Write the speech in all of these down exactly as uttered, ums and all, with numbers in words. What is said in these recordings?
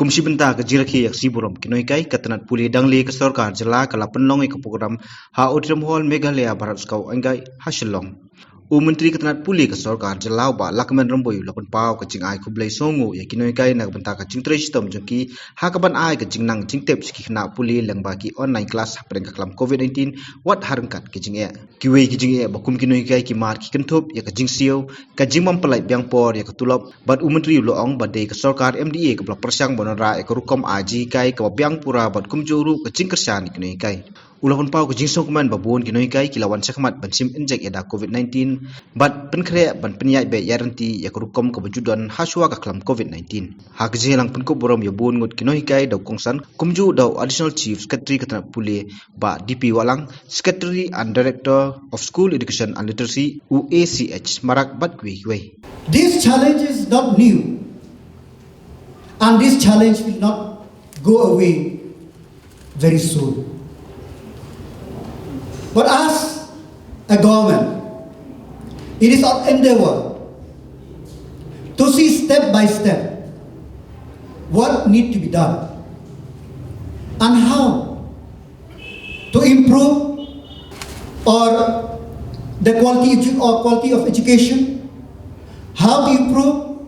Kum shi bynta ka jingrakhe ïa ka sngi burom ki nonghikai, ka tnat pule dang le ka sorkar jylla ka la pynlong ïa ka program ha Auditorium Hall Meghalaya Bharat Scout Guide ha Shillong. U Myntri ka tnat pule ka sorkar jylla u Bah Lahkmen Rymbui u la pynpaw ka jingai khublei sngewnguh ïa ki nonghikai na ka bynta ka jingtrei shitom jong ki ha kaban ai ka jingnang jingtip sha ki khynnah pule lyngba ki online class hapdeng ka khlam covid nineteen, wat ha ryngkat ki jingeh. Kiwei ki jingeh ba kum ki nonghikai ki mad ki kynthup ïa ka jingsiew, ka jingbym pynlait biang por ïa ka tulop, bad u Myntri u la ong ba dei ka sorkar M D A kaba la pyrshang ban wanrah ïa ka rukom ai jinghikai kaba biang pura bad kumjuh ruh ka jingkyrshan ïa ki nonghikai. U la pynpaw ka jingsngewkmen ba bun ki nonghikai ki la wan shakhmat ban shim injek ïa da covid nineteen, bad pynkhreh ban pynïaid beit ïaid ryntih ïa ka rukom kaba ju don hashwa ka khlam covid nineteen. Ha ka jingïalang pynkup burom ïa bun ngut ki nonghikai da u kongsan kumjuh da u Additional Chief Secretary ka tnat pule Bah D P Wahlang, Secretary and Director of School Education and Literacy, u A C H Marak bad kiwei kiwei. This challenge is not new, and this challenge will not go away very soon. But as a government, it is our endeavor to see step by step what need to be done and how to improve or the quality edu- or quality of education, how to improve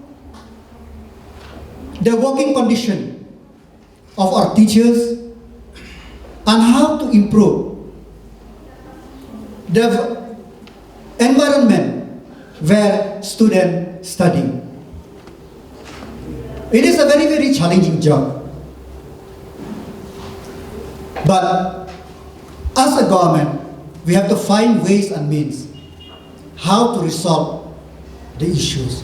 the working condition of our teachers, and how to improve the environment where students study. It is a very, very challenging job. But as a government, we have to find ways and means how to resolve the issues.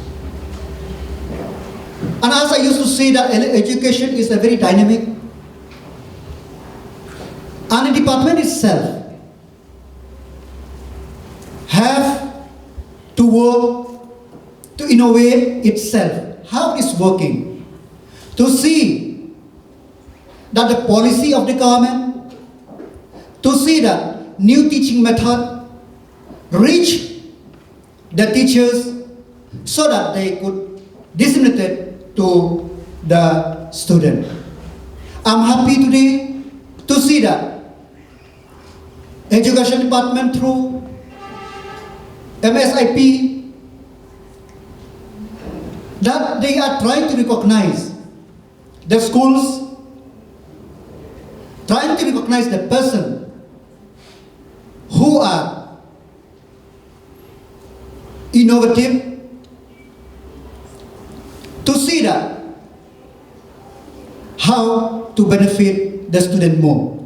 And as I used to say that ele- education is a very dynamic, and the department itself have to work to innovate itself, how it is working, to see that the policy of the government, to see that new teaching method reach the teachers so that they could disseminate it to the student. I'm happy today to see that education department through M S I P, that they are trying to recognize the schools, trying to recognize the person who are innovative, to see that how to benefit the student more.